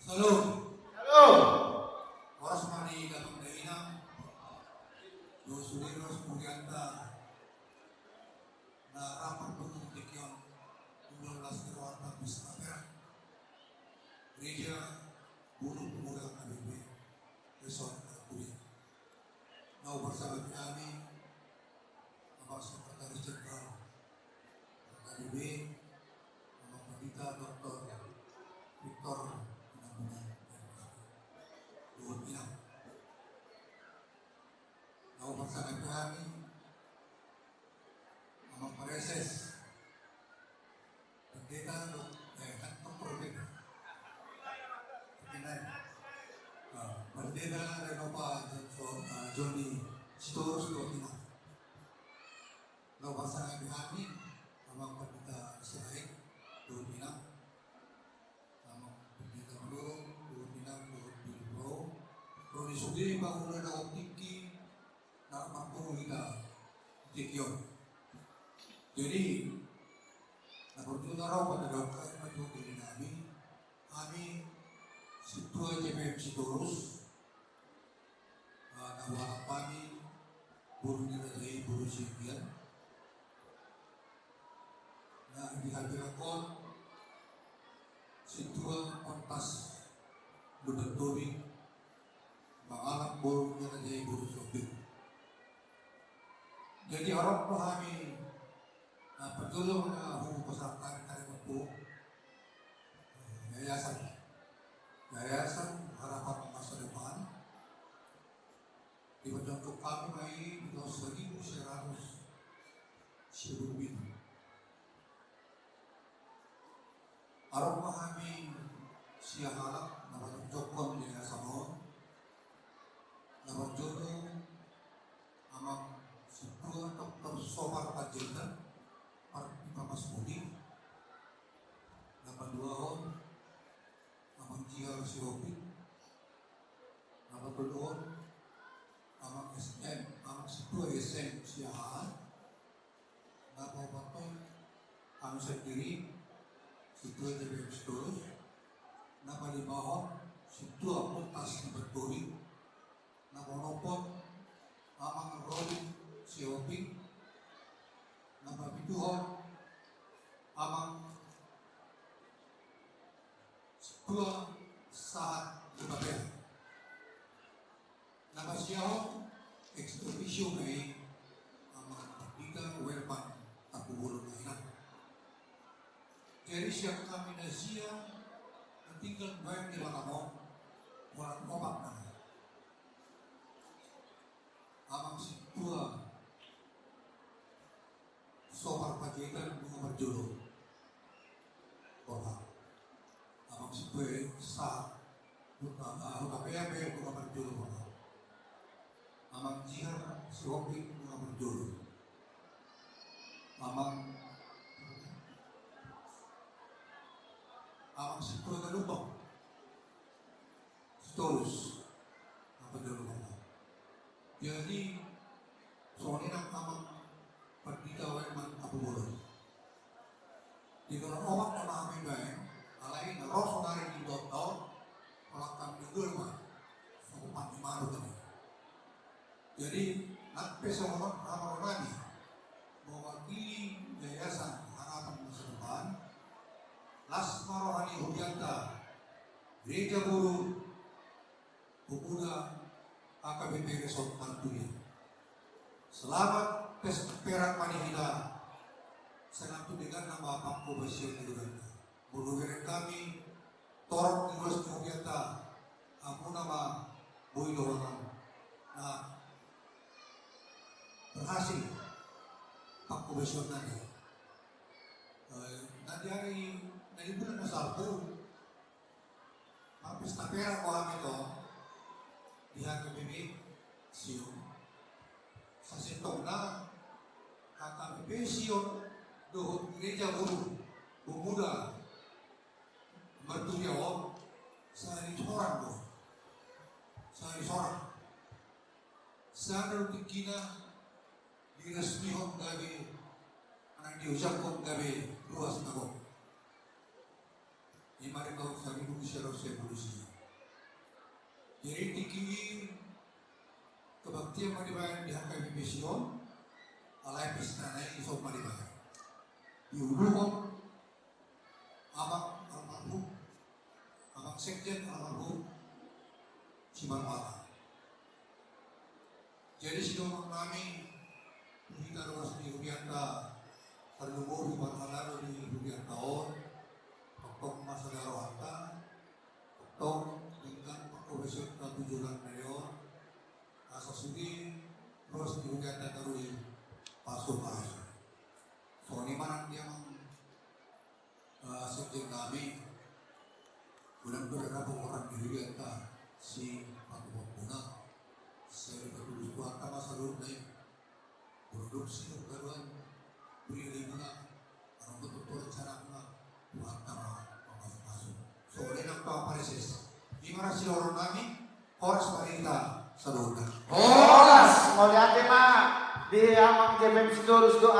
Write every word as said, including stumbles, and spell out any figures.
Halo. Halo. Horas ma di damang dainang. Dohot sude ro sude hurianta na rap marpungu di tingki on. Ulaon las ni rohanta Pesta Tapera. Gereja Boru Pemuda K B P Resort Marturia. Na hupasahat hami Amang Sekretaris Jenderal K B P, Amang Pendeta Doktor Victor Inambunan, dohot inang. Na hupasahat hami Amang Praeses, Pendeta do, eh, kan Pendeta. Pendeta. Ah, Pendeta Renopa Johnson, ah, Joni Sitorus dohot inang. Na hupasahat hami Amang Pendeta Sirait dohot inang. Amang Pendeta Manurung dohot inang dohot Bilbao. Dohot sude pangula na tingki na marpungu hita di tingki on. Jadi, na parjolo na ro pada dohot hami, hami sintua J P M Sitorus, ah, na hualap hami boru ni raja i, boru Sihombing. Na di hatiha on sintua Pontas Lumban Tobing, mangalap boru ni raja i, boru Sihombing. Jadi, adong do hami, na parjolo na hupasahat hami tadi waktu, eh, yayasan, Yayasan Harapan Masa Depan. Dipajongjong hami ma i di taon saribu sia ratus sia pulu pitu. Adong ma hami sia halak na pajongjongkon di yayasan on. Na parjolo Amang Sintua Doktor Sopar Panjaitan, Parti Pamas Pudi. Na paduahon Amang Jihar Sihombing. Na patoluhon Amang S M, Amang Sintua S M Siahaan. Na paopathon hami sandiri, Sintua J P M Sitorus. Na palimahon Sintua Pontas Lumban Tobing. Na paonomhon Amang Roli Sihombing. Na papituhon Amang Sintua Sahat Lumban Tobing. Na pasiahon ex officio ma i Amang Pendeta Welman Tampubolon, dohot inang. Jadi, sian hami na sia na tinggal baen di Batam on, holan opat nama. Amang Sintua Sopar Panjaitan, nunga parjolo borhat. Amang Sintua Sahat, nunga, ah, nunga pe, pe, nunga parjolo borhat. Amang Jihar Sihombing, nunga parjolo. Amang, Amang Sintua Galumbang Sitorus, nunga parjolo borhat. Jadi, songon i nang Amang Pandita Welman Tampubolon. Di holan opat nama hami baen, alai na ro sonari di taon-taon, holan hami dua nama, songon panimaro tadi. Jadi, nang pe songon on, hamaroan nami mewakili Yayasan Harapan Masa Depan, las ma roha ni hurianta, Gereja Boru Pemuda A K B P Resort Marturia. Selamat pesta perak ma di hita. Selamat tu dengan nama pangkobasion di hurianta. Molo bereng hami torop di ruas ni hurianta, hamuna ma boi dohonon na berhasil pangkobasion nami. Eh, na di ari, na di bulan na salpu, marpesta perak do hami tong di H K B P Sion. Sasintongna H K B P Sion dohot Gereja Boru Pemuda Marturia on sahali sorang do. Sahali sorang. Sada do tingkina diresmihon gabe, manang diojakhon gabe ruas na gok. Ima di tahun saribu sia ratus sia pulu sia. Jadi tingki i kebaktian ma dibaen di H K B P Sion, alai pesta na i dison ma dibaen. Diuluhon Abang almarhum, Abang Sekjen almarhum Simarmata. Jadi sidongan nami, hita ruas ni huria ta, tarlumobi parhalado ni huria ta on, tongtong ma sada rohanta, tongtong denggan pangkobasion ta tu joloan na on, asa sude ruas ni huria ta tarui pasupasu. Songon i ma nang di amang, eh, sekjen nami, unang do dapot orang di huria ta si patupampuna, sai dipatulus Tuhanta ma saluhutna i. Produksi perguruan beri lima orang betul rencana. Horas, mauliate ma di amang J P M Sitorus do.